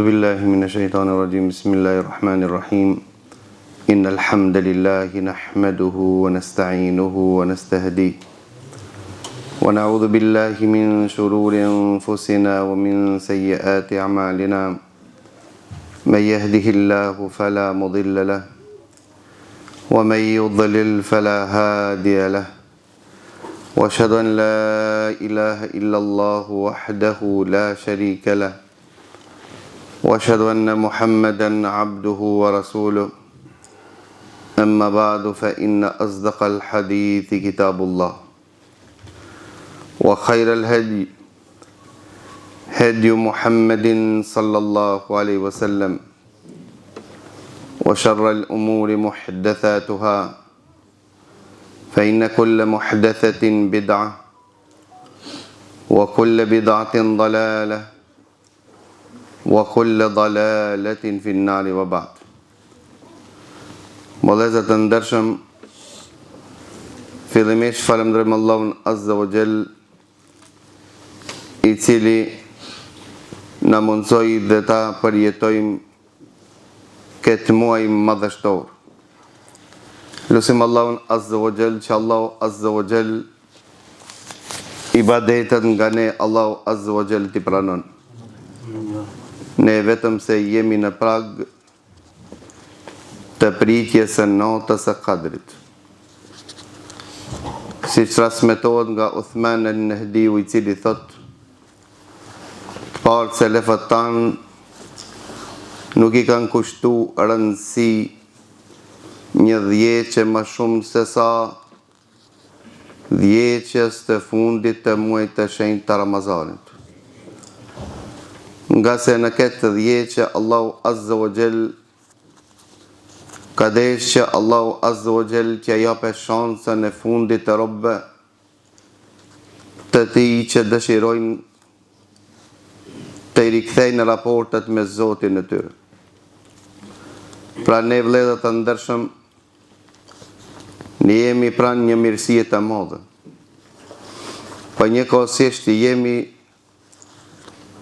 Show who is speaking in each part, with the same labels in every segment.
Speaker 1: أعوذ بالله من الشيطان الرجيم بسم الله الرحمن الرحيم إن الحمد لله نحمده ونستعينه ونستهديه ونعوذ بالله من شرور أنفسنا ومن سيئات أعمالنا من يهده الله فلا مضل له ومن يضلل فلا هادي له واشهد ان لا اله الا الله وحده لا شريك له واشهد ان محمدا عبده ورسوله اما بعد فان اصدق الحديث كتاب الله وخير الهدي هدي محمد صلى الله عليه وسلم وشر الامور محدثاتها فإن كل محدثة بدعة وكل بدعة ضلالة وكل ضلالة في النار وبعد Vëllezër të ndershëm, fillimisht falënderojmë Allahun Azza wa Jall, i cili na mundësoi dhe ta përjetojmë këtë muaj madhështor. Lusim Allahun Azza wa Jall që Allahu Azza wa Jall ibadetet nga ne Allahu Azza wa Jall t'i pranon. Ne vetëm se jemi në prag të pritjes së natës së Kadrit. Siç transmetohet nga Uthman el-Nehdiu i cili thotë Të parët selefët tanë nuk i kanë kushtu rëndësi një dhjetëshe më shumë se sa dhjetëshes të fundit të muajit të shenjtë të Ramazanit. Ngase në këtë dhjetëshe Allahu Azza wa Jall ka dashtë që Allahu Azza wa Jall t'ia jape shansën e fundit të robëve të tij që dëshirojnë të i rikthejnë raportet me Zotin e tyre. Pra ne vëllezër të ndershëm, ne jemi pranë një mirësie të madhe. Po njëkohësisht jemi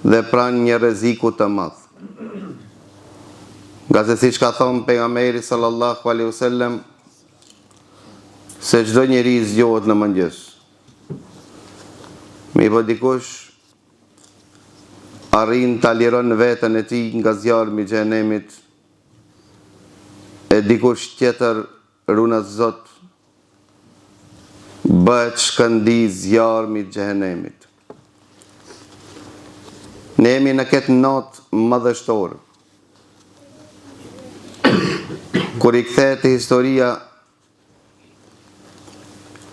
Speaker 1: dhe pranë një rreziku të madh. Ngase siç ka thonë pejgamberi sallallahu alaihi wasallam se çdo njeri zgjohet në mëngjes. Mirëpo dikush arrin ta liron veten e tij nga zjarmi i xhehenemit e dikush tjetër runa Zot bëhet shkëndijë e zjarmit xhehenemit. Ne jemi në këtë natë madhështore. Kur i kthehet historia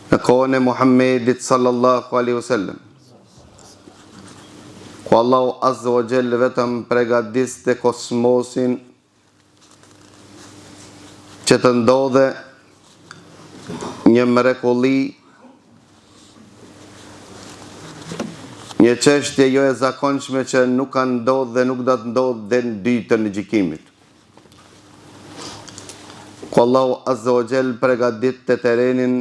Speaker 1: në kohën e Muhammedit sallallahu alaihi wasallam, ku Allahu azza wa jall vetëm pregadiste kosmosin që të ndodhe një mrekulli, një çështje jo e zakonshme që nuk ka ndodhë dhe nuk do të ndodhë deri në ditën e gjykimit. Ku Allahu Azza wa Jall pregaditte terrenin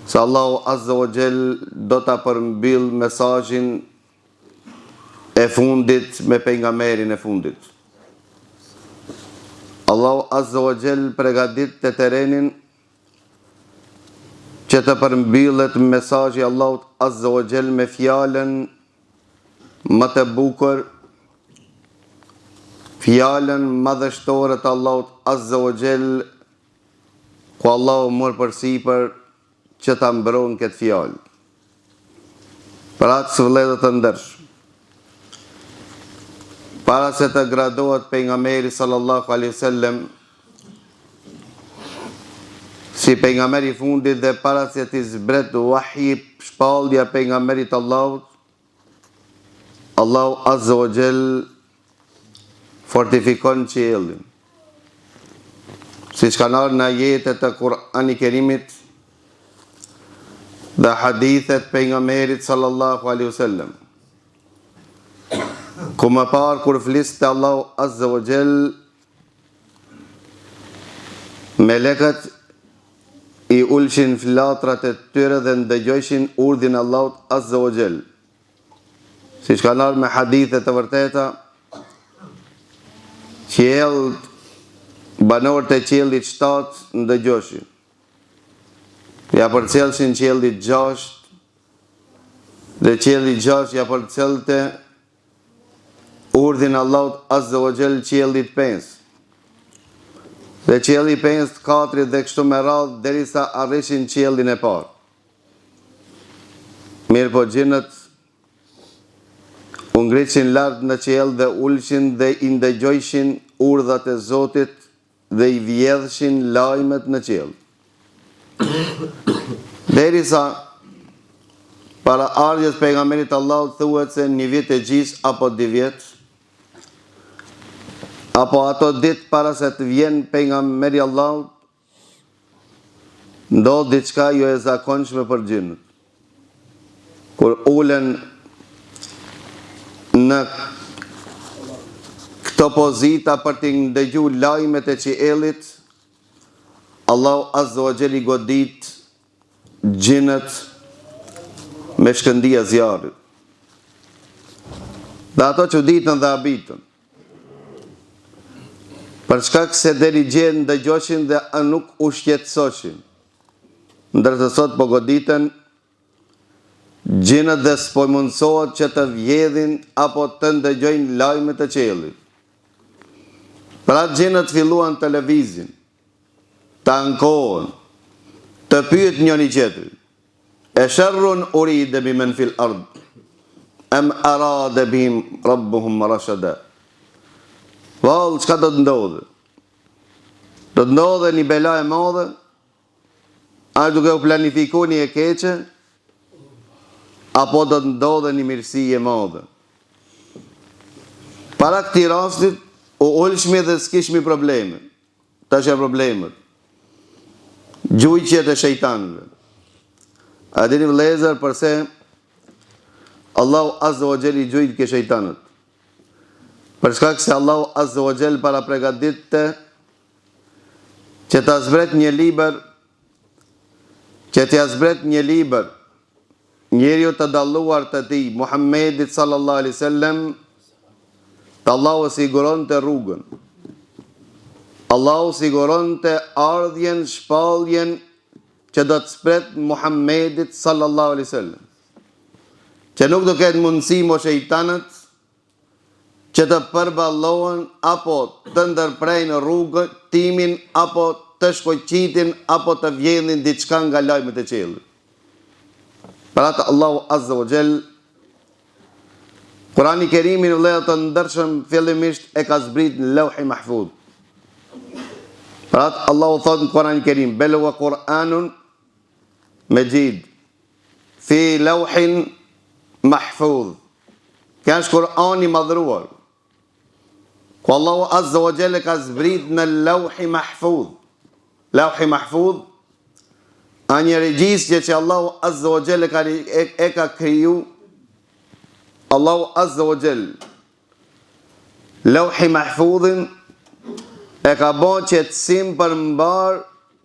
Speaker 1: se Allahu Azza wa Jall do ta përmbyll mesazhin e fundit me pejgamberin e fundit. Allahu Azza wa Jall pregaditte terrenin që të përmbyllet mesazhi i Allahut Azza wa Jall me fjalën më të bukur, fjalën madhështore të Allahut Azza wa Jall, ku Allahu mor përsipër që ta mbron këtë fjalë. Për atë vëllezër të ndershëm, para se të gradohet pejgamberi sallallahu alaihi wasallam si pejgamber i fundit dhe para se t'i zbret wahji shpallja pejgamberit të Allahut, Allahu azza wa jall fortifikon qiellin. Siç kanë ardhur në ajete të Kur'ani Kerimit dhe hadithet pejgamberit sallallahu alaihi wasallam. Ku më parë kur fliste Allahu azza wa jall melekët i ulshin flatrat e tyre dhe ndëgjojshin urdhrin e Allahut azza wa jall. Siç kanë ardhur me hadithe të vërteta, Qiellt, banorët e qiellit shtatë ndëgjoshin. Ja përcjellshin qiellit gjashtë dhe qielli gjashtë ja përcjellte urdhrin Allahut azze wa xhel qiellit pesë. Dhe qielli pesë katrit dhe kështu me radhë derisa arrishin qiellin e parë. Mirëpo xhinët u ngritshin lart në qiell dhe ulshin dhe i ndëgjojshin urdhat e Zotit dhe i vjedhshin lajmet në qiell. Derisa para ardhjes pejgamberit të Allahut thuhet se një vit e gjysë apo dy vjet apo ato ditë para se të vjen pejgamberi i Allahut Ndodh diçka jo e zakonshme për xhinët. Kur ulen në këto pozita për t'i ndëgju lajmet e qiellit, Allahu Azza wa Jall i godit xhinët me shkëndija zjarrit. Dhe ato çuditën dhe habitën. Për shkak se deri dje ndëgjoshin dhe nuk u shqetësoshin. Ndërsa sot po goditen xhinët dhe s'po mundësohet që të vjedhin apo të ndëgjojnë lajmet e qiellit. Pra xhinët filluan të lëvizin, të ankohen, të pyetin njëri-tjetrin. E sherrun uride bi men fil ard em arade bihim rabbuhum rashada. Vallë, çka do të ndodhë? Do të ndodhë një bela e madhe? A është duke u planifiku një e keqe? Apo do të ndodhë një mirësi e madhe? Para këtij rastit, u ulshmi dhe s'kishmi probleme. Tash janë problemet. Gjujtjet e shejtanëve. A dini vëllezër përse Allahu Azza wa Jall i gjujtke shejtanët? Për shkak se Allahu Azza wa Jall parapregaditte që ta zbret një libër që t'ia zbret një libër njeriut të dalluar të tij, Muhammedit sallallahu alaihi wasallam, të Allahu siguronte rrugën. Allahu siguronte ardhjen, shpalljen që do të zbret Muhammedit sallallahu alaihi wasallam. Që nuk do ketë mundësi mo shejtanët që të përballohen apo të ndërprejnë rrugëtimin apo të shkoqitin apo të vjedhin diçka nga lajmet e qiellit. Për atë Allahu Azza wa Jall Kurani Kerimin vëllezër të ndershëm fillimisht e ka zbrit në Lauhi Mahfuz. Për atë Allahu thotë në Kurani Kerim, bel huwa Kur'anun Mexhid. Fi lauhin mahfudh. Kjo është Kur'ani i madhëruar. Ku Allahu Azza wa Jall e ka zbrit në lauhi mahfudh. Lauhi mahfudh a një regjistër që Allahu Azza wa Jall e ka, e, e ka kriju Allahu Azza wa Jall Lauhi Mahfudhin e ka bo qetësim për mbarë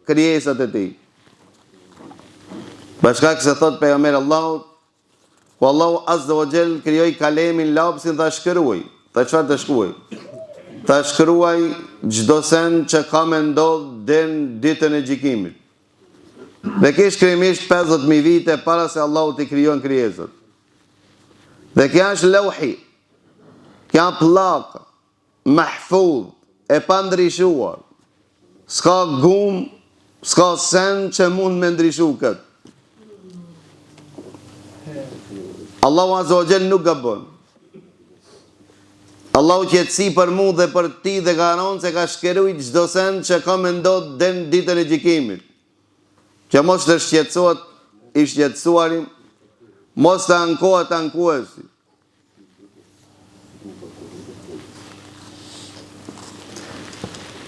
Speaker 1: krijesat e tij. Për shkak se thot pejgamberi Allahut, ku Allahu Azza wa Jall krijoi kalemin lapsin tha shkruaj, tha çfarë të shkruaj? Tha shkruaj çdo send që ka me ndodh deri në ditën e gjykimit. Dhe ky shkrim ishte 50.000 vite para se Allahu t'i krijon krijesat. Dhe kjo është lauhi, kjo pllakë, mahfudh, e pandryshuar. S'ka gumë, s'ka send që mund me ndryshu këtë. Allahu Azza wa Jall nuk gabon. Allahu qetësi për mu dhe për ti dhe garanton se ka shkrujt çdo send që ka me ndodh deri në ditën e gjykimit. Që mos të shqetësohet i shqetësuari, mos të ankohet ankuesi.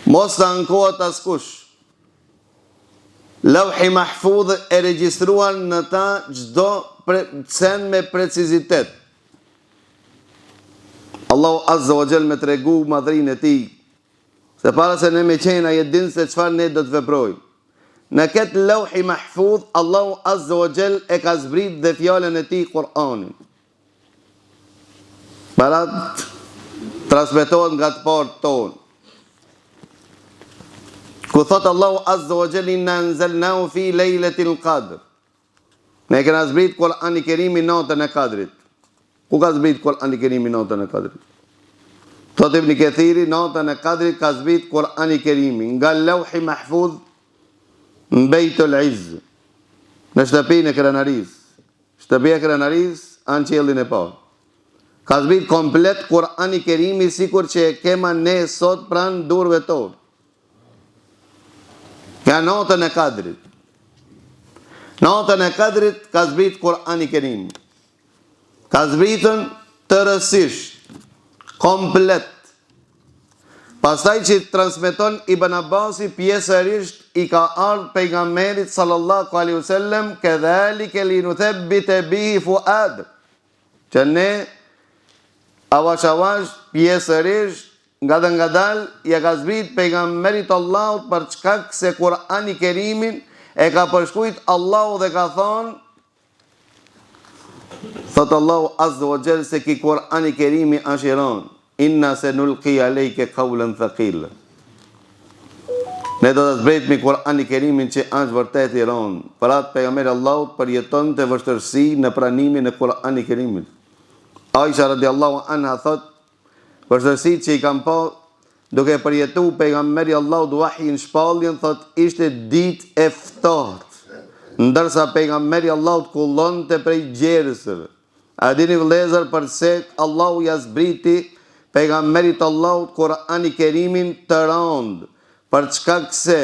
Speaker 1: Mos të ankohet askush. Lauhi Mahfudh e regjistruar në ta çdo sen me precizitet. Allahu Azza wa Jall me tregu madhrinë e tij, Se para se ne me qenë, ai e din se çfarë ne do të veprojmë. Në këtë Lauhi Mahfudh, Allahu Azza wa Jall e ka zbrit dhe fjalën e tij Kur'anin. Për atë transmetohet nga të parët tonë. Ku thot Allahu Azza wa Jalla inna anzalnahu fi lejletil qadr. Ne kena zbrit Kur'ani Kerimin natën e Kadrit. Ku ka zbrit Kur'ani Kerimi natën e Kadrit? Thot Ibn Kathiri natën e Kadrit ka zbrit Kur'ani Kerimi nga Lauhi Mahfuz në Bejtul Izz, në shtëpinë e krenarisë. Shtëpia e krenarisë a në qiellin e parë. Ka zbrit komplet Kur'ani Kerimi sikur që e kema ne sot pranë durve tonë. Ja natën e Kadrit. Natën e Kadrit ka zbrit Kur'ani Kerimi. Ka zbritën tërësisht, komplet. Pastaj që transmeton Ibn Abbasi pjesërisht i ka ardhë pejgamberit sallallahu alaihi wasallam kedhalike linuthebbite bihi fuad. Që ne avash avash pjesërisht ngadal ngadal ja ka zbrit pejgamberit Allahut për shkak se Kur'ani Kerimin e ka përshkrujt Allahu dhe ka thonë Thot Allahu Azza wa Jall se ki Kur'ani Kerimi është i rëndë. Inna se nulki alejke kaulen thekila. Ne do të zbritmi Kur'ani Kerimin që është vërtet i rëndë. Për atë pejgamberi Allahut përjetonte vështirësi në pranimin e Kur'ani Kerimit. Aisha radiallahu anha thot Vështirësitë që i kam pa duke e përjetu pejgamberi i Allahut vahjin shpalljen thot ishte ditë e ftohtë ndërsa pejgamberi i Allahut kullonte prej djersëve a dini vëllezër përse Allahu ja zbriti pejgamberit të Allahut Kur'ani Kerimin të rëndë për shkak se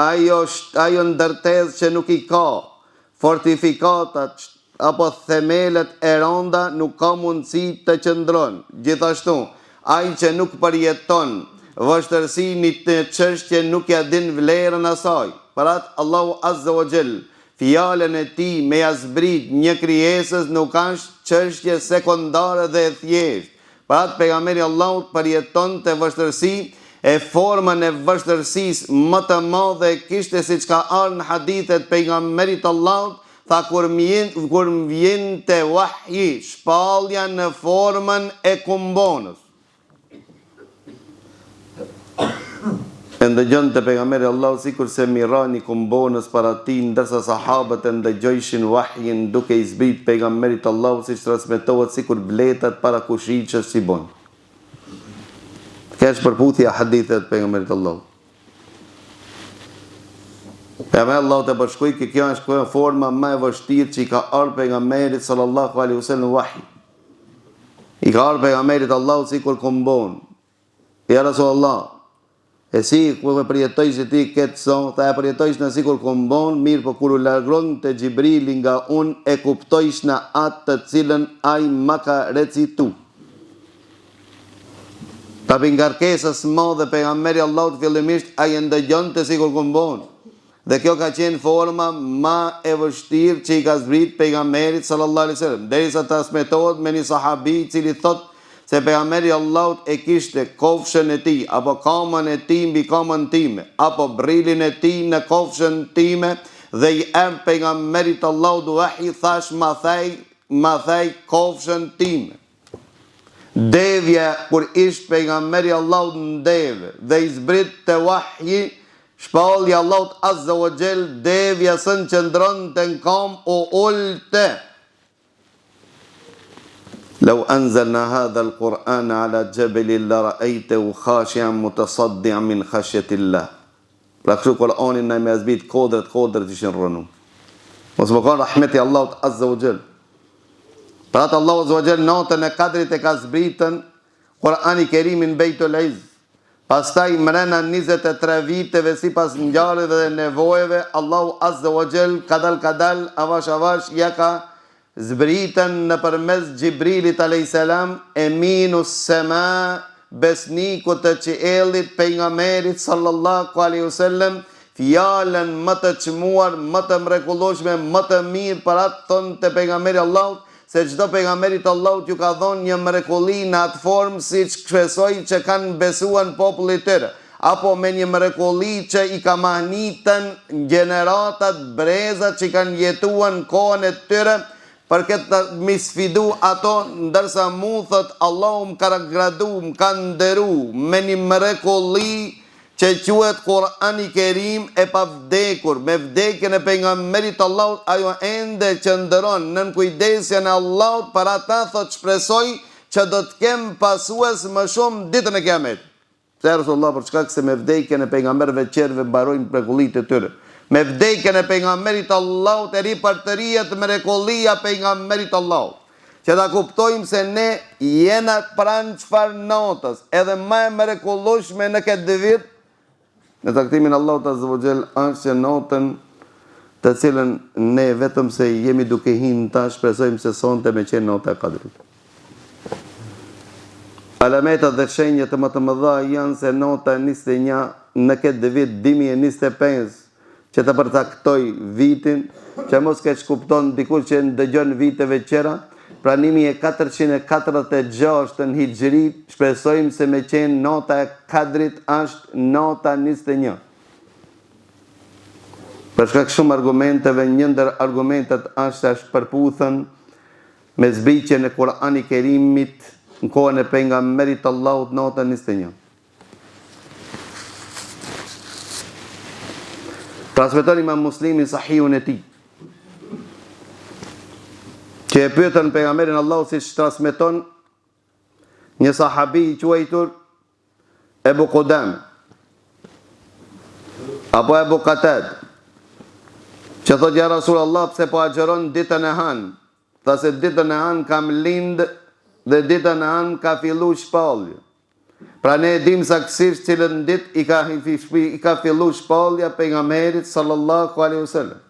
Speaker 1: Ajo ajo ndërtesë që nuk i ka fortifikatat apo themelet e rënda nuk ka mundësi të qëndron. Gjithashtu, ai që nuk përjeton vështirësi në një çështje nuk ja din vlerën asaj. Për atë Allahu azze wa xhel fjalën e tij me ja zbrit një krijesës nuk është çështje sekondare dhe e thjeshtë. Për atë Pejgamberi i Allahut përjetonte vështirësi e formën e vështirësisë më të madhe e kishte siç ka ardhur në hadithet e Pejgamberit të Allahut, tha kur kur më vinte wahji, shpallja në formën e kumbonës. E ndëgjonte Pejgamberi i Allahut sikurse m'i ra një kumbonës para tij ndërsa sahabët e ndëgjojshin wahjin duke i zbrit Pejgamberit të Allahut siç transmetohet sikur bletat para kushiqës si bojnë. Kjo është përputhja e haditheve të Pejgamberit të Allahut. Pejgamberi i Allahut e përshkroi që kjo është kjo forma më e vështirë që i ka ardhur Pejgamberit sallallahu alaihi wasallam wahji. I ka ardhur Pejgamberit të Allahut sikur kumbonë. Ja Rasulullah, e si kur e përjetojshe ti këtë so, tha e përjetojshna sikur kumbon, mirëpo kur u largonte Xhibrili nga unë e kuptojshna atë të cilën ai ma ka recitu. Pra prej ngarkesës madhe pejgamberi Allahut fillimisht ai e ndëgjonte sikur kumbon. Dhe kjo ka qenë forma ma e vështirë që i ka zbrit Pejgamberit sallallahu alejhi ve sellem, derisa transmetohet me një sahabi i cili thotë se Pejgamberi i Allahut e kishte kofshën e tij apo kamën e tij mbi kamën time apo brilin e tij në kofshën time dhe i erdh Pejgamberit të Allahut wahji thash ma thej ma thej kofshën time. Devja kur isht pejgamberi i Allahut në deve dhe i zbritte wahji shpallja e Allahut azza wa xhel devja s'un qëndronte në kam u ulte Lau anzalna hadha al-Qur'ana ala jabelin la ra'aytahu khashi'an mutasaddi'an min khashyatillah Pra kështu Kur'anin na me zbrit kodrët kodrët ishin rrënu. Mos me kanë rahmeti Allahut azza wa jall. Pra atë Allahu azza wa jall natën e Kadrit e ka zbritën Kur'ani Kerimin Bejtul Izz. Pastaj mrena 23 viteve sipas ngjarjeve dhe nevojeve Allahu azza wa jall kadal kadal avash avash ja ka Zbritën nëpërmes Xhibrilit alejhi selam Eminus Sema besnikut të qiellit pejgamberit sallallahu alejhi ve sellem fjalën më të çmuar më të mrekullueshme më të mirë për atë thonte pejgamberi i Allahut se çdo pejgamberi të Allahut ju ka dhonë një mrekulli në atë formë siç shpresoj që kanë besuan populli i tyre apo me një mrekulli që i ka mahnitën gjeneratat, brezat që kanë jetuan në kohën e tyre, për këtë m'i sfidu ato, ndërsa mu thot Allahu më ka gradu, më ka nderu me një mrekulli që. që quhet Kur'ani Kerim e pavdekur, me vdekjen e Pejgamberit të Allahut ajo ende qëndron nën kujdesjen e Allahut për ata thotë shpresoj që do të kem pasues më shumë ditën e Kiametit. Pse ja Resulullah për shkak se me vdekjen e pejgamberëve tjerëve mbarojnë mrekullitë e tyre. Me vdekjen e pejgamberit të Allahut e ripërtërihet mrekullia e pejgamberit të Allahut. Që ta kuptojmë se ne jena pranë çfarë natës, edhe më e mrekullueshme në këtë vit, në caktimin e Allahut azza wa xhel është që natën të cilën ne vetëm se jemi duke hi në ta shpresojmë se sonte me qenë nata e Kadrit. Alametat dhe shenjat më të mëdha janë se nata e 21 në këtë vit 2025 që të përcaktoj vitin, që mos keqkupton dikush që ndëgjon viteve tjera, pra 1446 në Hixhri, shpresojmë se me qenë nata e Kadrit është nata 21. Për shkak shumë argumenteve, një ndër argumentet është se është përputhen me zbritjen e Kur'ani Kerimit në kohën e pejgamberit të Allahut natën 21. Transmeton Imam Muslimi sahihun e tij. Që e pyetën pejgamberin e Allahut siç transmeton një sahabi i quajtur Ebu Kudam apo Ebu Katad që thot ja Rasul Allah pse po agjëron ditën e hanë tha se ditën e hanë kam lind dhe ditën e hanë ka fillu shpallja Pra ne e dimë saktësisht cilën ditë i ka i ka fillu shpallja pejgamberit sallallahu alaihi wasallam.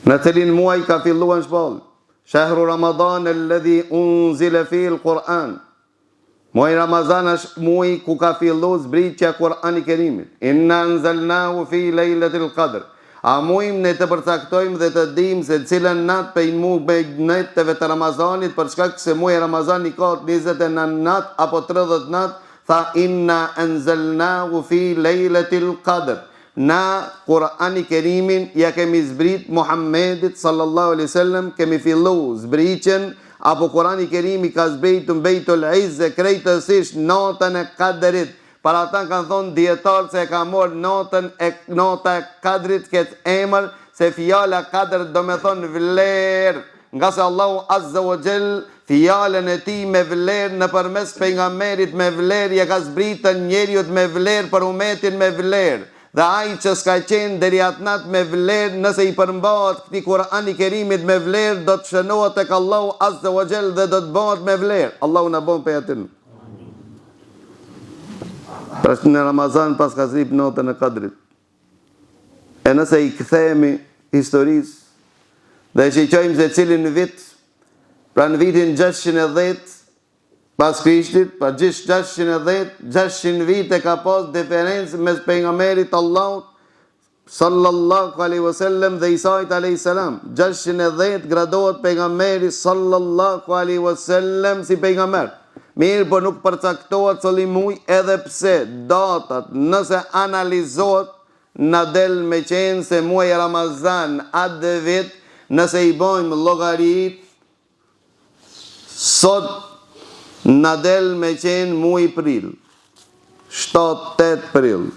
Speaker 1: Në cilin muaj ka filluar shpallja? Shahru Ramadan alladhi unzila fihi al-Quran. Muaji Ramazan është muaji ku ka fillu zbritja e Kur'anit Kerimit. Inna anzalnahu fi lejletil qadr. A mujmë ne të përcaktojmë dhe të dimë se cilën natë prej mu prej netëve të Ramazanit për shkak se muaji Ramazan i ka 29 natë apo 30 natë, tha inna anzalnahu fi lejletil qadr. Na Kur'ani Kerimin ja kemi zbrit Muhammedit sallallahu alaihi wasallam, kemi fillu zbritjen apo Kur'ani Kerimi ka zbritur në Bejtul Izze krejtësisht natën e Kadrit. Për ata kanë thonë dijetarët se e ka marrë natën e nata e Kadrit këtë emër se fjala Kadr do me thonë vlerë, ngase Allahu azza wa xhel fjalën e tij me vlerë nëpërmes pejgamberit me vlerë ja ka zbritën njeriut me vlerë për umetin me vlerë dhe ai që s'ka qenë deri atë natë me vlerë nëse i përmbahet këtij Kur'ani Kerimit me vlerë do të shënohet tek Allahu azza wa xhel dhe do të bëhet me vlerë Allahu na bën prej atyre. Pra në Ramazan paska zbrit natën e Kadrit. E nëse i kthehemi historisë dhe e shiqojmë se cilin vit, pra në vitin 610 pas Krishtit, pra 610, 600 vite ka pas diferencë mes pejgamberit të Allahut Sallallahu alejhi ve sellem dhe Isait alejhi selam, 610 gradohet pejgamberi sallallahu alejhi ve sellem si pejgamber. Mirëpo nuk përcaktohet cili muj edhe pse datat nëse analizohet na del me qenë se muaji Ramazan atë vit nëse i bojmë llogaritë Sot na del me qenë muaj prill, 7-8 prill.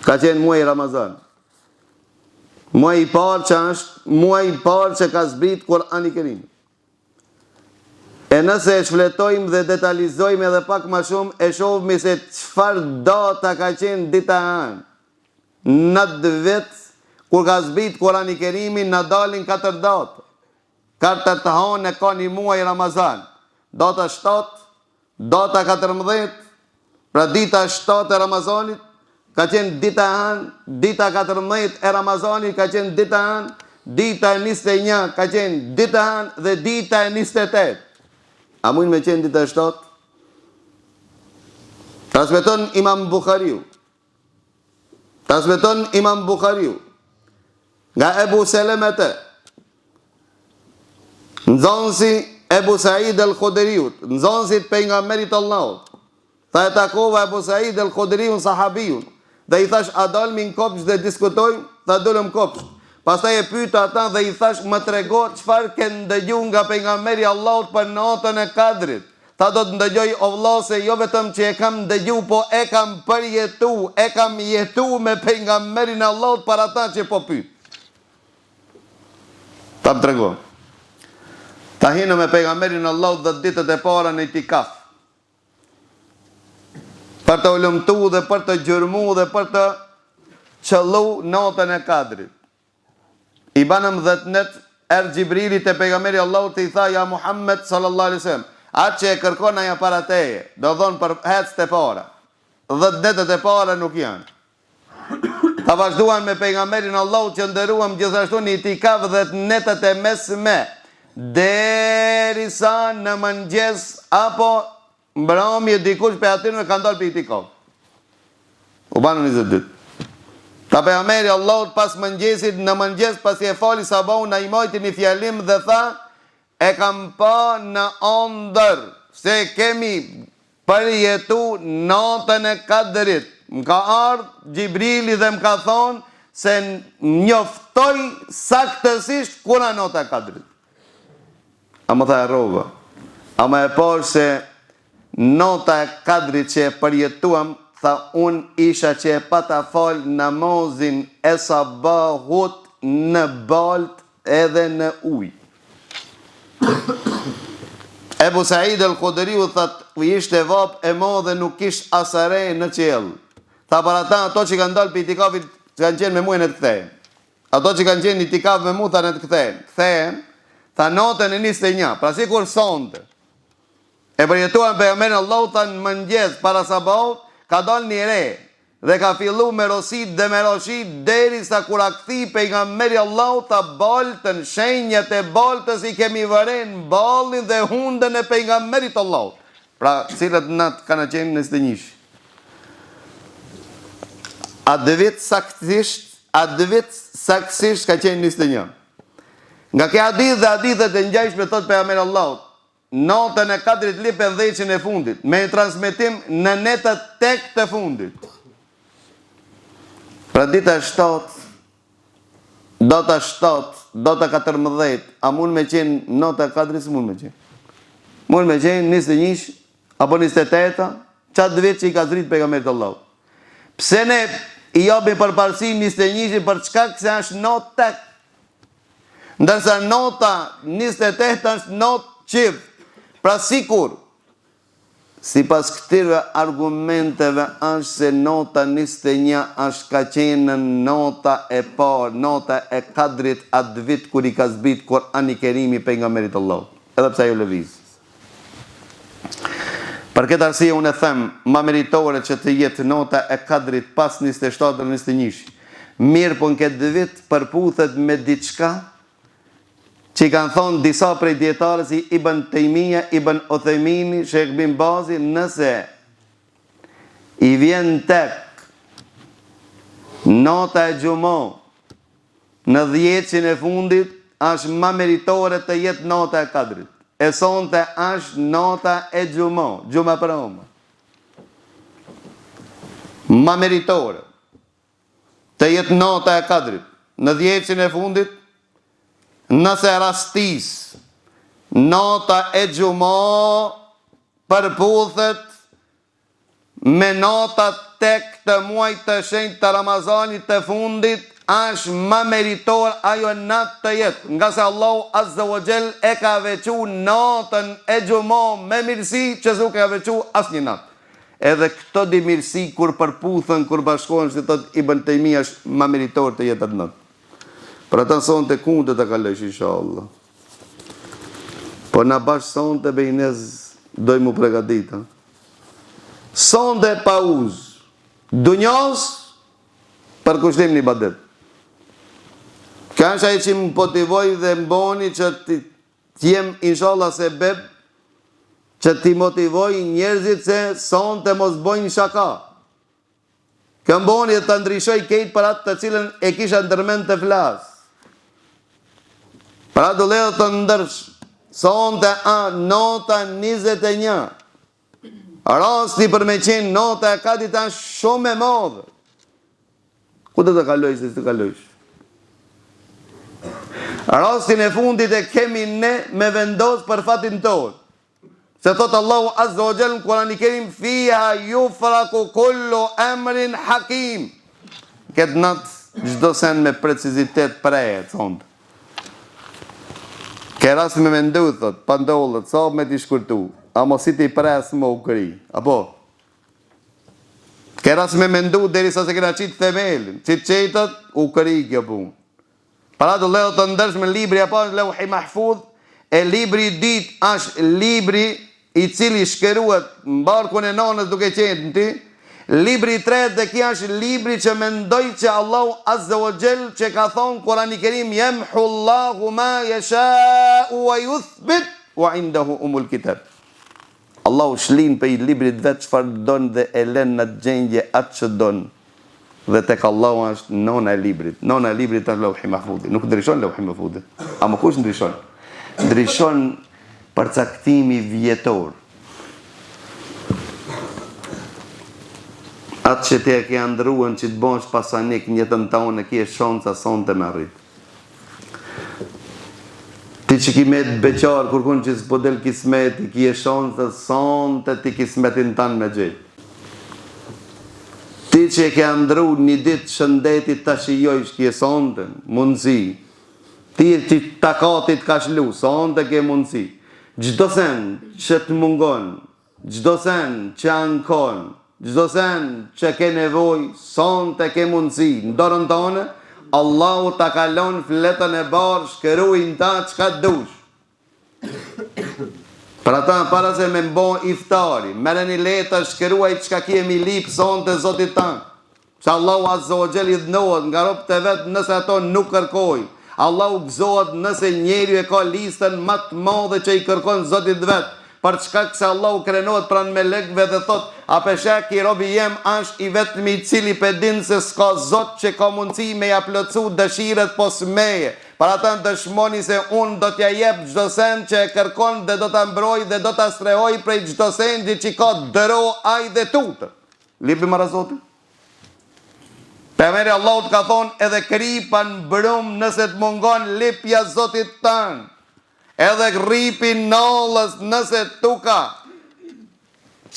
Speaker 1: Ka qenë muaj Ramazan. Muaj i parë që është, muaj i parë që ka zbrit Kur'ani Kerim. E nëse e shfletojmë dhe detalizojmë edhe pak ma shumë, e shohmi se çfarë data ka qenë dita e hanë. Në atë vit, kur ka zbrit Kur'ani Kerimi, na dalin katër datë. Katër të hanë e ka një muaj Ramazan. Data 7, data 14, pra dita 7 e Ramazanit, ka qenë dita e hanë, dita 14 e Ramazanit ka qenë dita e hanë, dita e 21 ka qenë dita e hanë dhe dita e 28. A mujnë me qenë dita e 7? Transmeton Imam Bukhariu. Transmeton Imam Bukhariu nga Ebu Selemete, nxënësi Ebu Said el-Khudriut, nxënësit pejgamberit të Allahut. Tha e takova Ebu Said el-Khudriun sahabiun dhe i thash a dalmi në kopsht dhe diskutojmë, tha dolëm kopsht. Pastaj e pyeta ata dhe i thash më trego çfarë ke ndëgju nga pejgamberi i Allahut për natën e Kadrit. Tha do të ndëgjoj o vlla se jo vetëm që e kam ndëgju po e kam përjetu, e kam jetu me pejgamberin e Allahut për ata që po pyt. Tha më trego. Tha hinëm me pejgamberin e Allahut dhetë ditët e para në itikaf. Për të hulumtu dhe për të gjurmu dhe për të qëllu natën e kadrit. I banëm dhetë net, erdh Xhibrili te Pejgamberi i Allahut i tha, Ja Muhammed, sallallahu alejhi ve sellem, atë që e kërkon ai a para teje, do thonë për hec te para. Dhetë netët e para nuk janë. Tha vazhduam me Pejgamberin e Allahut që ndëruam gjithashtu në itikaf dhetë netët e mesme, derisa në mëngjes apo Mbrëmje dikush prej atynve kanë dalë prej itikaf. U banë 20 ditë. Tha pejgamberi Allahut pas mëngjesit në mëngjes pasi e fali sabahun na i majti një fjalim dhe tha e kam pa në andër se kemi përjetu natën e kadrit. Më ka ardhë Xhibrili dhe më ka thonë se njoftoi saktësisht kur a nata e kadrit. Ama tha harrova. Ama e pashë se nata e Kadrit që e përjetuam, tha unë isha që e pata fal namazin e sabahut në baltë edhe në ujë. Ebu Said el-Khudriu tha ishte vapë e madhe nuk kish as re në qiell. Tha për ata ato që kanë dalë prej itikafit që kanë qenë me mue ne të kthehen. Ato që kanë qenë itikaf me mu, tha ne të kthehen. Kthehen, tha natën e 21, pra sikur sonte. E përjetuan pejgamberin e Allahut, tha në mëngjes para sabahut, ka dalë një re dhe ka fillu me rosit dhe me ra shi derisa kur a kthy pejgamberi i Allahut tha baltën, shenjat e baltës i kemi vëre në ballin dhe hundën e pejgamberit të Allahut. Pra, cilat natë kanë qenë 21 Atë vit saktësisht, atë vit saktësisht ka qenë 21. Nga ky hadith dhe hadithet e ngjashme thotë pejgamberi i Allahut, natën e Kadrit lype n'dhjetëshin e fundit, me një transmetim në netët tek të fundit. Pra dita 7, data 7, data 14, a mund me qenë nata e Kadrit, s'mund me qenë. Mund me qenë 21, Apo 28-ta, qatë vit që i ka zbrit pejgamberit të Allahut. Pse ne i japim përparësi 21-shit për shkak se është natë tek. Ndërsa nata 28 është natë çift. Pra sikur sipas këtyre argumenteve është se nata 21 është ka qenë nata e parë, nata e kadrit atë vit kur i ka zbrit Kur'ani Kerimi pejgamberit të Allahut. Edhe pse ajo lëviz. Për këtë arsye unë e them, ma meritore që të jetë nata e Kadrit pas 27 dhe 21. Mirëpo në këtë vit përputhet me diçka që i kanë thonë disa prej dijetarëve si Ibn Tejmija, Ibn Uthejmini, Shejh Bin Bazi, nëse i vjen tek nata e xhuma Në dhjetëshin e fundit është ma meritore të jetë nata e Kadrit. E sonte është nata e xhuma, xhuma prame. Ma meritore të jetë nata e Kadrit. Në dhjetëshin e fundit, nëse rastis nata e xhuma përputhet Me natat tek të muajit të shenjtë të Ramazanit të fundit është ma meritor ajo natë të jetë, ngase Allahu azza wa jall e ka veçu natën e xhuma me mirësi që s'u ka veçu asnjë natë. Edhe këto dy mirësi kur përputhen, kur bashkohen, si thotë Ibn Tejmija është ma meritor të jetë atë natë. Për ata sonte ku do ta kalojsh inshallah. Po na bash sonte bejnez dojmë mu pregadit, ha? Sonte pauzë. Dunjas përkushtim në ibadet. Kjo është ajo që më motivoi dhe më boni që të jem inshallah sebeb që t'i motivoj njerëzit se sonte mos bojnë shaka. Kjo më boni dhe të ndryshoj kejt për atë të cilën e kisha ndërmend të flas. Për atë vëllezër të ndershëm, sonte a nata 21. Rasti për me qenë nata e kadrit është shumë e madhe. Ku do të kalojsh dhe të kalojsh? Rastin e fundit e kemi ne me vendos për fatin tonë. Se thot Allahu Azza wa Jall në Kurani Kerim fiha yufraku kullu emrin hakim. Këtë natë çdo sen me precizitet prehet sonte. Ke rast me mendu thot, pantollët sa me t'i shkurtu, amo si t'i pres më u kry. Apo Ke rast me mendu derisa s'e kena qitë themelin, si t'qitet, u kry kjo punë. Për atë vëllezër të ndershëm libri e parë është Leuhi Mahfudh, e libri i dytë është libri i cili shkruhet në barkun e nanës duke qenë ti, libri i tretë dhe ky është libri që mendoj që Allahu Azza wa Jall që ka thonë Kurani Kerim jemhu Allahu ma yasha'u wa yuthbit wa indahu umul kitab. Allahu shlin prej librit vet çfarë don dhe e len në atë gjendje atë që don dhe tek Allahu është nona e librit nona e librit është Leuhi Mahfudhi nuk ndryshon Leuhi Mahfudhi ama kush ndryshon ndryshon përcaktimi vjetor atë që ti e ke andrruar që të bëhesh pasanik në jetën tënde ke shansa sonte me arrit Ti që ki met beqar kurkun që s'po del kismeti, ki e shansa sonte ti kismetin tan me gjetë. Ti që e ke andrru një ditë shëndetit ta shijojsh ki e sonte, mundësi. Ti që takati t'ka shlu, sonte ke mundësi. Çdo sen që të mungon, Çdo sen që ankon, çdo sen që ke nevojë, sonte ke mundësi, në dorën tone, Allahu ta ka lon fletën e bardhë, shkruaj në ta çka dush. Për ata para se me m'bo iftari, merre një letër shkruaj çka ke me i lip sonte Zotit tand. Se Allahu azza wa jall idhnohet nga robët e vet nëse ato nuk kërkojnë. Allahu gëzohet nëse njeriu e ka listën ma të madhe që i kërkon Zotit vet, për shkak se Allahu krenohet pranë melekëve dhe thotë, A pe sheh ky robi jem asht i vetmi i cili pe din se s'ka Zot që ka mundësi me ja plotësu dëshirët pos meje. Për ata dëshmoni se unë do t'ja jep çdo send që e kërkon dhe do ta mbroj dhe do ta strehoj prej çdo sendi që ka dro ai dhe tutet. Lipi more Zotit. Pejgamberi i Allahut ka thonë edhe kripa në brumë nëse të mungon lipja Zotit tand. Edhe rripi nallës nëse t'u ka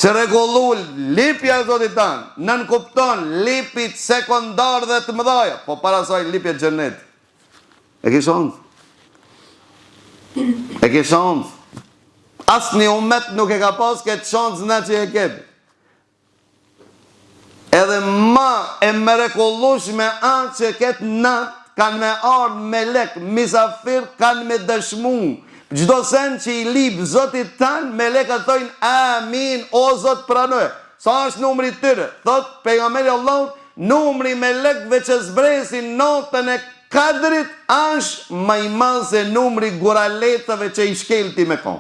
Speaker 1: çrregullu lipja Zotit tand. Nënkupton lipit sekondar dhe të mëdhaja. Po para saj lipja xhennet. E ke shans. E ke shans. Asnjë umet nuk e ka pas këtë shans na që e kemi. Edhe ma e mrekullushme a që këtë natë kanë me ardhë melek, misafir kanë me dëshmu. Çdo sen që i lip Zotit tan, melekët thojnë amin, o Zot pranoje. Sa është numri i tyre? Thot pejgamberi i Allahut, numri i melekëve që zbresin natën e Kadrit është ma i madh se numri i guralecave që i shkel ti me kom.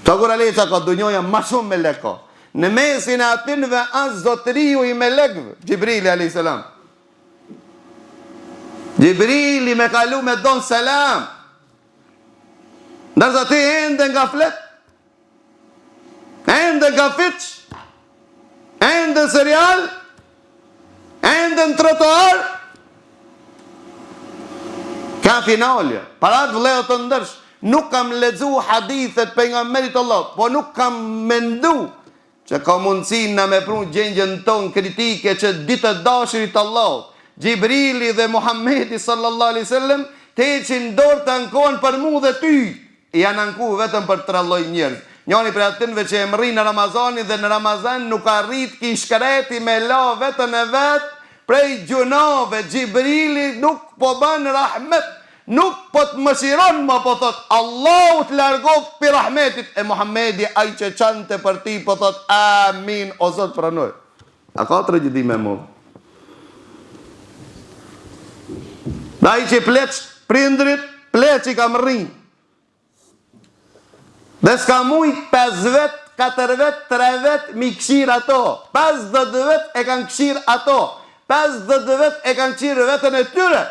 Speaker 1: Sa guraleca ka dunjoja ma shumë melek ka. Në mesin e atynve asht zotëriu i melekëve, Xhibrili alayhis salam. Xhibrili me kalu me dhon selam. Ndërsa ti ende në gaflet, ende në kafiç, ende në serial, ende në trotuar, ka finalja. Për atë vëllezër të ndershëm, nuk kam lexu hadithet pejgamberit Allahut, po nuk kam mendu që ka mundësi na me pru gjendjen tonë kritike që dy të dashurit të Allahut, Xhibrili dhe Muhammedi sallallahu alaihi sallam, të heqin dorë të ankohen për mu dhe ty. Janë anku vetëm për tre lloj njerëz. Njani prej atynve që e mrrin Ramazanin dhe në Ramazan nuk arrit ky i shkreti me la veten e vet prej gjynahve, Xhibrili nuk po ban rahmet, nuk po të mëshiron ma po thot Allahu të largoft pi rahmetit e Muhammedi ai që qante për ti po thot Amin o Zot pranoje. A ka tragjedi më e madhe? Dhe ai që pleq prindrit, pleq i ka mrri. Dhe s'ka mujt 5 vet, 4 vet, 3 vet m'i kqyr ato. 50 vet e kanë kqyr ato. 50 vet e kanë kqyr veten e tyre.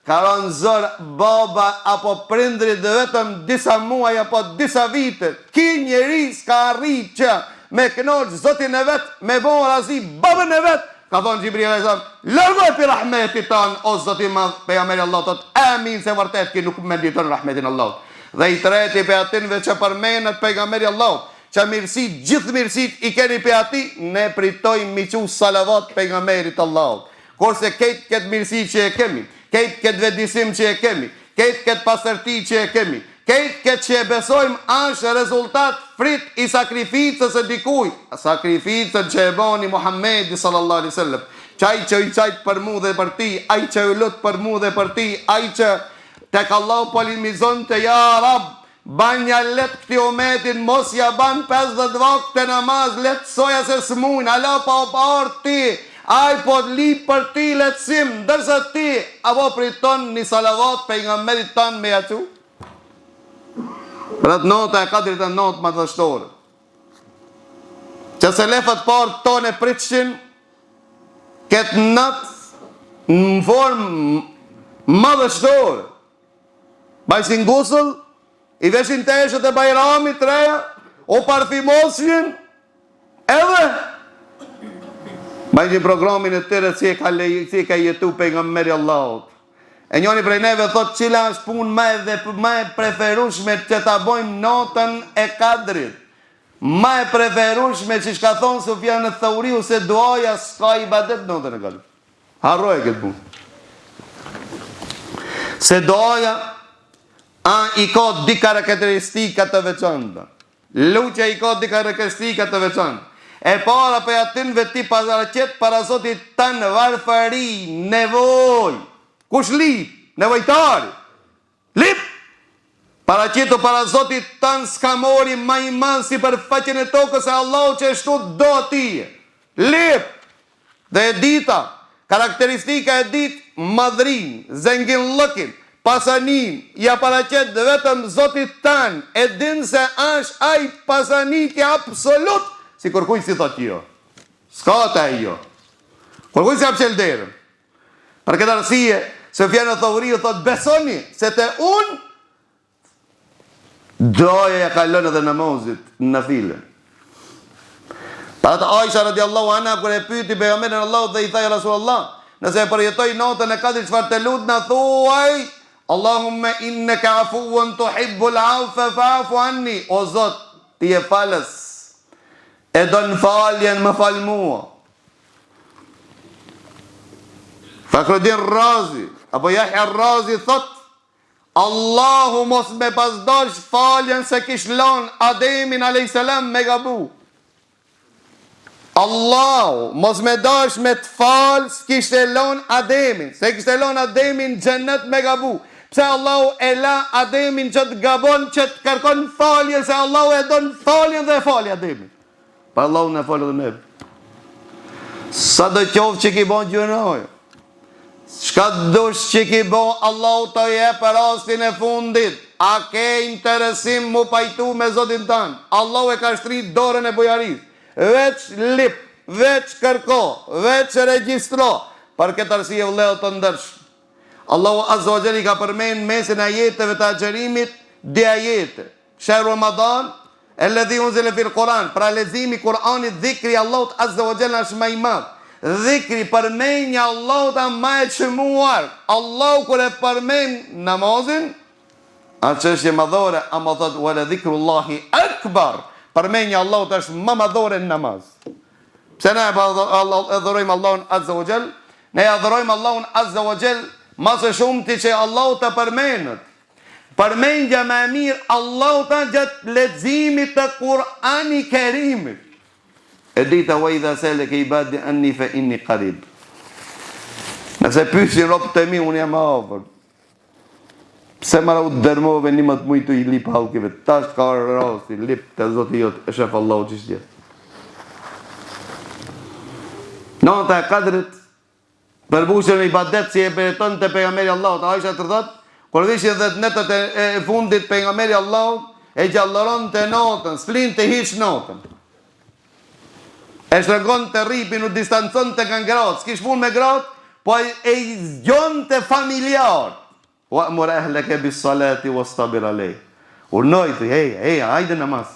Speaker 1: Ka ra në zor baba apo prindërit vetëm disa muaj apo disa vite. Ky njeri s'ka arrit që me kënaq Zotin e vet, me bo razi babën e vet. Ka thonë Xhibrili alejhi selam, largoje pi rahmetit tan o Zot i madh, pejgamberi i Allahut thotë, amin se vërtet ky nuk meriton rahmetin e Allahut. Dhe i treti prej atynve që përmenet Pejgamberi i Allahut, që mirësitë, gjithë mirësitë i keni prej atij, ne pritojmë m'i çu salavat Pejgamberit të Allahut. Kurse krejt këtë mirësi që e kemi, krejt këtë vetëdisim që e kemi, krejt këtë pastërti që e kemi, krejt këtë që e besojmë është rezultat fryt i sakrificës së dikujt, sakrificën që e bani Muhammedi sallallahu alaihi wasallam, që ai që u qajt për mu dhe për ti, ai që u lut për mu dhe për ti, ai që tek Allahu polemizonte ja Rab, Banja let këtij umetit mos ja ban 50 vakte namaz lehtësoja se s'mujn ala pa u ardh ti ai po lip për ti lehtësim ndërsa ti a po priton një salavat pejgamberit tan me ja çu Pra nata e kadrit është natë madhështore që selefët parë tonë e pritshin këtë natë në formë madhështore Bajshin gusëll, i veshin teshët e bajramit të reja, u parfimoshin, edhe bajshin programin e tyre si e ka, lej, si e ka jetu pejgamberi Allahut. E njoni prej neve thot cila është punë më e, dhe, më e preferushme që ta bojmë natën e kadrit. Më e preferushme që ka thonë Sufjan eth-Theuriu se duaja s'ka ibadet natën e kadrit. Harroje këtë punë. Se duaja a i ka dy karakteristika të veçanta. Lutja i ka dy karakteristika të veçanta. E para prej atynve ti paraqet para Zotit tan varfëri, nevojë. Kush lip? Nevojtari. Lip! Paraqitu para Zotit tënd skamori ma i madh sipërfaqen e tokës e Allahu qeshtu do ty. Lip! Dhe e dita, karakteristika e ditë, madhrinë, zenginllëkin, pasaninë, ia paraqet vetëm Zotit tënd, e din se është ai pasaniki absolut, si kërkujt s'i thotë jo. S'ka te ai jo. Kërkujt s'ia mçel derën. Për këtë arsye, Sufjan eth-Theuriu thotë besoni se te unë duaja ja kalon edhe namazit nafile. Për atë Aisha radiallahu anha kur e pyeti pejgamberin e Allahut dhe i tha ja Rasulullah, nëse e përjetoj natën e kadrit çfarë të lutna thuaj Allahumma innaka afuwun tuhibbul afwa fa'fu anni. O Zot, ti je falës. E don faljen, më fal mua. Fakhruddin Razi, apo Jahja Razi thot, Allahu mos me pas dash faljen s'e kish lon Ademin a.s. me gabu. Allahu mos me dash me të fal s'kishte lon Ademin, s'e kishte lon Ademin xhenet me gabu. Pse Allahu e la Ademin që të gabon, që të kërkon falje, se Allahu e don faljen dhe e fali Ademin. Pa Allahu na fal edhe neve. Sa do qoftë që ki bo gjynahe. Çka dush që ki bo, Allahu të jep rastin e fundit. A ke interesim mu pajtu me Zotin tanë? Allahu e ka shtri dorën e bujarisë. Veç lip, veç kërko, veç regjistro. Për këtë arsye vëllezër të ndershëm. Allahu Azza wa Jall i ka përmend mesin e ajeteve të agjërimit dy ajete. Shehru Ramadan, Elledhi unzile fil Kur'an, pra leximi i Kur'anit, dhikri i Allahut azza wa jalla është më i madh. Dhikri, përmendja e Allahut është më e çmuar. Allahu kur e përmend namazin, është çështje madhore, ama thotë wala dhikrullahi akbar. Përmendja e Allahut është më madhore në namaz. Pse ne e adhurojmë Allahun azza wa jall? Ne e adhurojmë Allahun azza wa jall më së shumti që Allahu të përmendet. Përmendja më e mirë Allahut është gjatë leximit të Kur'ani Kerimit. E dita wa idha salaka ibadi anni fa inni qarib. Nëse pyesin robët e mi, unë jam afër. Pse more u dërmove 11 muj tu i lip hallkive? Tash ka rasti, lip te Zoti jot, e shef Allahu qysh t'jet. Nata e kadrit Përmbushje në ibadet si e përjetonte pejgamberi i Allahut. Aisha të thotë, kur vishin 10 netët e, e fundit pejgamberi i Allahut e gjallëronte natën, s'flinte hiç natën. E shtrëngonte rripin, u distanconte nga gratë, s'kish punë me gratë, po e, e zgjonte familjarët. Wa'mur ahlaka bis-salati wastabir alejha. Urdhnoj, thuj, ej, ej, hajde namaz.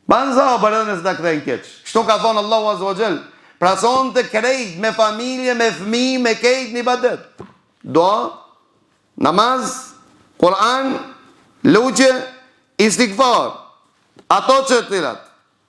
Speaker 1: Ban sabër edhe nëse ta kthejnë keq. Kështu ka thonë Allahu Azza wa Jall. Pra sonte krejt me familje, me fëmijë, me krejt në ibadet. Dua, namaz, Kur'an, Lutje, istigfar. Ato që të cilat,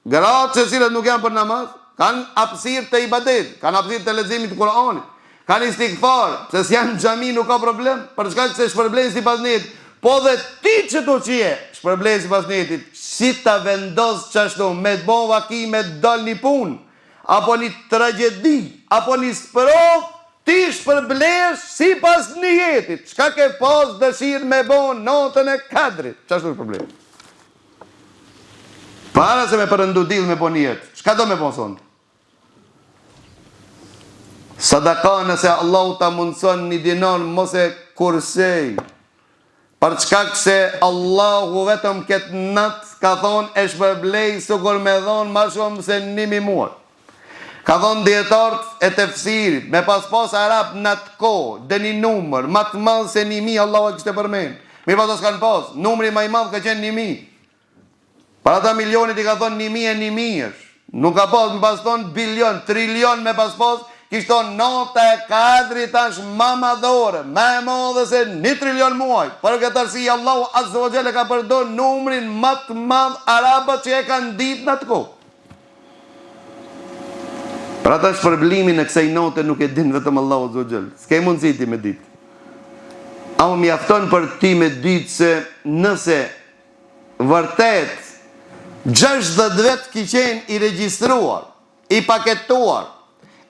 Speaker 1: gratë që cilat nuk janë për namaz, kanë hapësirë të ibadetit, kanë hapësirë të leximit të Kur'anit, kanë istigfar, pse s'janë në xhami nuk ka problem, për shkak se shpërblehen sipas nijetit. Po dhe ti që tu që je, shpërblehen sipas nijetit, si ta vendos qashtu me të bo vaki me dal një punë, apo një tragjedi, apo një sprovë, ti shpërblehesh sipas nijetit, çka ke pas dëshirë me bo natën e Kadrit, qashtu shpërblehesh. Para se me perëndu dielli me bo nijet, çka do me bo sonte? Sadaka nëse Allahu ta mundëson një dinar mos e kursej. Për shkak se Allahu vetëm këtë natë ka thonë e shpërblej sikur me dhonë ma shumë se 1000 muaj. Ka thonë dijetarët e tefsirit, me pas pas arabët në atë kohë, dhe një numër, ma të madh se 1000 Allahu e kishte përmend. Mirëpo ata s'kanë pas, numri ma i madh ka qenë 1000. Për ata milionit i ka thonë 1001 është. Nuk ka pas, me pas thonë bilion, trilion me pas pas, kish thonë nata e kadrit është ma madhore, ma e madhe se një trilion muaj. Për këtë arsye Allahu Azza wa Jall e ka përdor numrin ma të madh arabët që e kanë ditë në atë kohë. Për ata shpërblimin e kësaj nate nuk e din vetëm Allahu Azza wa Jall. S'ke mundësi ti me ditë. Ama mjafton për ti me ditë se nëse Vërtet, 60 vjet ki qenë i regjistruar, i paketuar,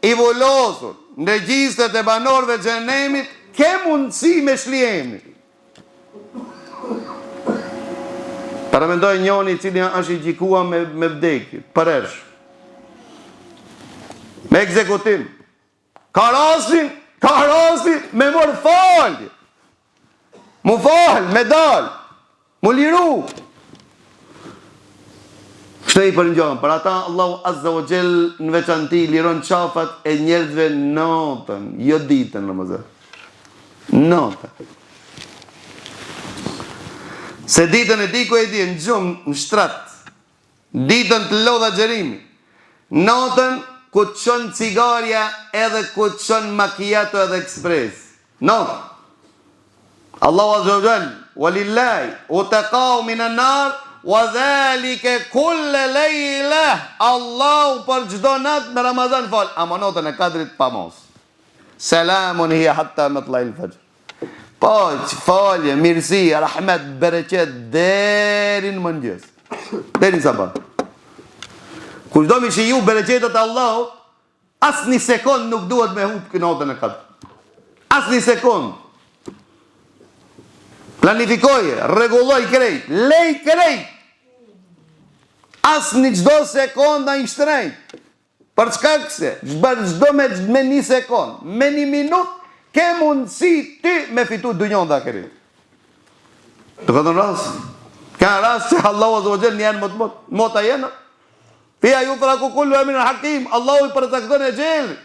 Speaker 1: i vulosur në regjistrat e banorëve të xhehenemit, ke mundësi me shli emrin. Paramendoj njoni i cili është i gjykua me, me vdekje, përhersh. Me ekzekutim. Ka rastin, ka rastin me marrë falje. Mu fal, me dal, mu liru. Kështu i përngjan, për ata Allahu Azza wa Jell në veçanti liron qafat e njerëzve natën, jo ditën në Ramazan. Natën. Se ditën e di ku e di, në gjumë, në shtrat. Ditën të lodh agjërimi. Natën ku të çon cigarja edhe ku të çon makiato edhe ekspres. Natën. Allahu azza wa jall, walillahi utaqau minan nar wa dhalika kull lejle. Allahu për çdo natë në Ramazan fal, ama natën e Kadrit pa mos. Selamun hiya hatta matla'il fajr. Paqe, falje, mirësi, rahmet, bereqet, deri në mëngjes. Deri në sabah. Kush do me shiju bereqetet e Allahut, asnjë sekond nuk duhet me hup këtë natën e Kadrit. Asnjë sekond. Planifikoje, rregulloj krejt, lej krejt. Asnjë çdo sekond a i shtrejt. Për shkak se për çdo me me një sekond, me një minut ke mundësi ti me fitu dynjon dhe ahiret. Të ka dhënë rast. Ka rast që Allahu azza wa jall një herë më të mot, mota jena. Fiha jufraku kullu emrin hakim, Allahu i përcakton exhelin.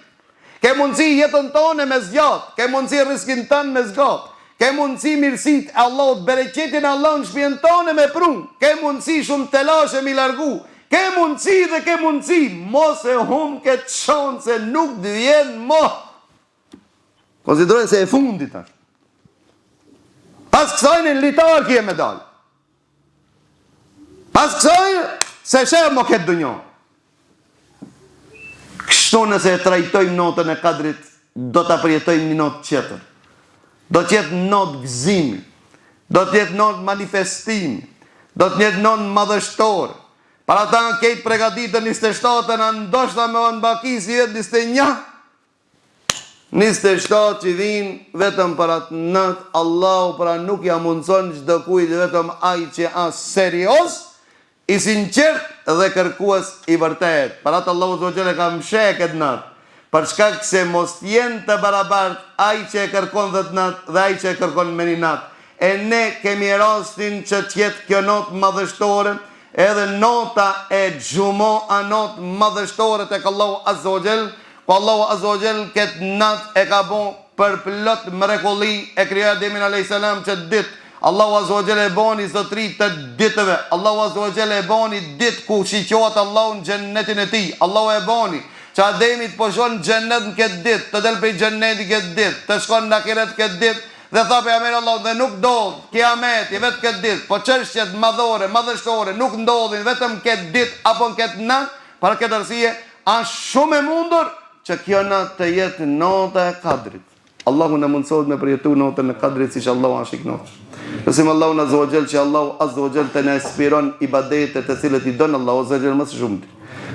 Speaker 1: Ke mundësi jetën tone me zgjat, ke mundësi rriskin tënd me zgjat, ke mundësi mirësitë e Allahut, bereqetin e Allahut në shpijen tone me pru, ke mundësi shumë telashe mi largu, ke mundësi dhe ke mundësi, mos e hum këtë shans se nuk të vjen mo. Konsideroj se e fundit është. Pas kësaj në litar kje me dalë. Pas kësaj, s'e sheh mo këtë dynjo. Kështu nëse e trajtojmë natën e kadrit, do ta përjetojmë një natë tjetër. Do të jetë natë gëzimi, do të jetë natë manifestimi, do të jetë natë madhështore. Për ata krejt pregatiten 27-ën, a ndoshta me ardh n'vaki sivjet 21, 27 që vijnë vetëm për atë natë Allahu pra nuk ja mundëson çdokujt vetëm ai që asht serioz i sinqert dhe kërkues i vërtetë për atë Allahu azza wa jall e ka msheh këtë natë për shkak se mos të jenë të barabartë ai që e kërkon dhetë natë dhe ai që e kërkon me një natë e ne kemi rastin që të jetë kjo natë madhështore Edhe nata e xhuma a natë madhështore tek Allahu azza wa jall, ku Allahu azza wa jall këtë natë e ka bo përplot mrekulli, e krijoi Ademin alejhi selam qët ditë, Allahu azza wa jall e bani zotëri të ditëve, Allahu azza wa jall e bani ditë ku shiqohet Allahu në xhennetin e tij, Allahu e bani që Ademi të pushon në xhennet në këtë ditë, të del prej xhennetit këtë ditë, të shkon në ahiret këtë ditë. Dhe tha pejgamberi i Allahut dhe nuk ndodh kiameti vetëm këtë ditë, po çështjet madhore, madhështore nuk ndodhin vetëm këtë ditë apo në këtë natë, për këtë arsye është shumë e mundur që kjo natë të jetë nata e Kadrit. Allahu na mundësoftë me përjetu natën e Kadrit siç Allahu është i kënaqur. Lusim Allahun Azza wa Jall që Allahu Azza wa Jall të na inspiron ibadete të cilët i don Allahu Azza wa Jall më së shumti.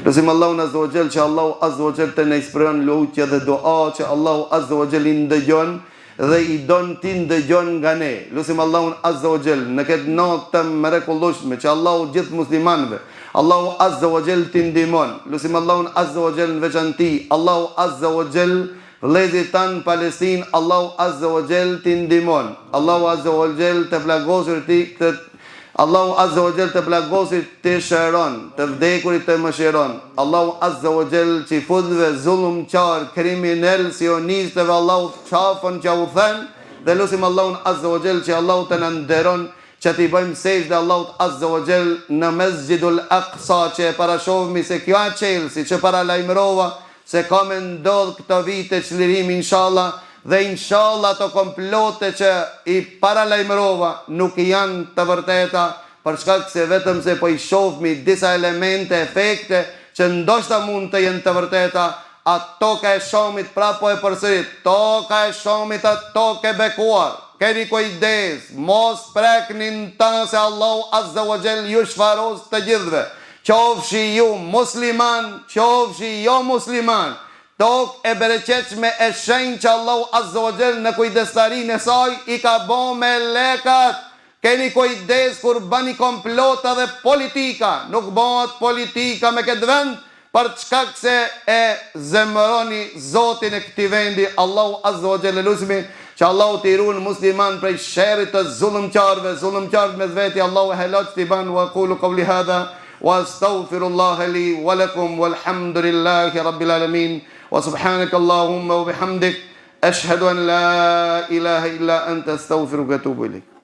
Speaker 1: Lusim Allahun Azza wa Jall që Allahu Azza wa Jall të na inspiron lutje dhe dua që Allahu Azza wa Jall i ndëgjon dhe i don t'i ndëgjon nga ne. Lusim Allahun Azza wa Jall në këtë natë të mrekullueshme që Allahu gjithë muslimanëve Allahu Azza wa Jall t'i ndihmon. Lusim Allahun Azza wa Jall në veçanti Allahu Azza wa Jall Vëllezërit tanë në Palestinë Allahu Azza wa Jall t'i ndihmon Allahu Azza wa Jall të plagosurit t'i të Allahu Azza wa Jall të plagosurit t'i shëron të vdekurit të mëshiron Allahu Azza wa Jall çifutëve zullumqarë kriminelë sionistëve Allahu qafën që u then dhe lusim Allahun Azza wa Jall që Allahu të na nderon që t'i bëjmë sexhde Allahut Azza wa Jall në Mesxhidul Aqsa që e parashohmi se kjo a çelësi që paralajmërova Se ka me ndodh këto vite çlirimi inshallah dhe inshallah ato komplote që i paralajmërova nuk janë të vërteta për shkak se vetëm se po i shofmi disa elemente efekte që ndoshta mund të jenë të vërteta a toka e Shamit prapë po e përsërit toka e Shamit a tokë e bekuar keni kujdes mos prekni në të se Allahu azza wa xhel ju shfaros të gjithëve Qofshi ju musliman, qofshi jo musliman, tokë e bereqetshme e shenjtë që Allahu azza wa xhell në kujdestarinë e saj i ka bo melekët. Keni kujdes kur bëni komplota dhe politika, nuk bëhet politika me këtë vend për shkak se e zemëroni Zotin e këtij vendi, Allahu azza wa xhell e lusmi që Allahu t'i ruan muslimanët prej sherrit të zullumqarëve, zullumqarët mes veti Allahu helaq t'i ban wa aqulu qawli hadha wa astaghfirullaha li wa lakum walhamdulillahi rabbil alamin wa subhanaka allahumma wa bihamdik ashhadu an la ilaha illa anta astaghfiruka wa atubu ilayk.